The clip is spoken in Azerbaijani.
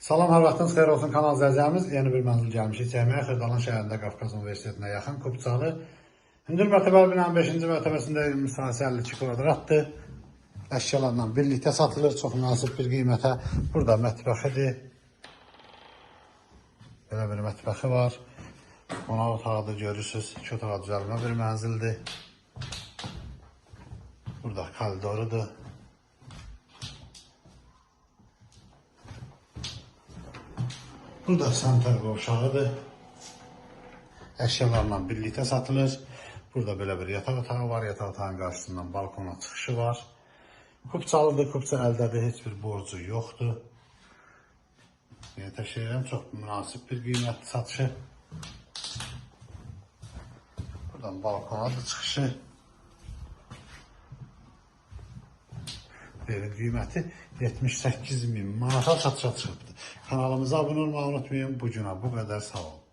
Salam, hər vaxtınız xeyir olsun kanal izləyicilərimiz. Yeni bir mənzil gəlmişik çəkməyə. Xırdalan şəhərində Qafqaz Universitetinə yaxın Kupçalı. Hündür mərtəbəli binanın 5-ci mərtəbəsində evin sahəsi 52 kvadratdır. Əşyalarla birlikdə satılır, çox münasib bir qiymətə. Burada mətbəxidir. Belə bir mətbəxi var. Qonaq otağı da görürsünüz. İki otağa düzəlmə bir mənzildir. Burada koridorudur. Burada sanitar qovşağıdır. Əşyalarla birlikdə satılır. Burada belə bir yataq otağı var. Yataq otağının qarşısından balkona çıxışı var. Kupçalıdır, kupça əldədir, heç bir borcu yoxdur. Yenə təkrar edirəm, çox münasib bir qiymətli satışı. Buradan balkona da çıxışı. Evin qiyməti 78 min manata satışa çıxıbdır. Kanalımıza abunə olmağı unutmayın. Bu günə bu qədər, sağ olun.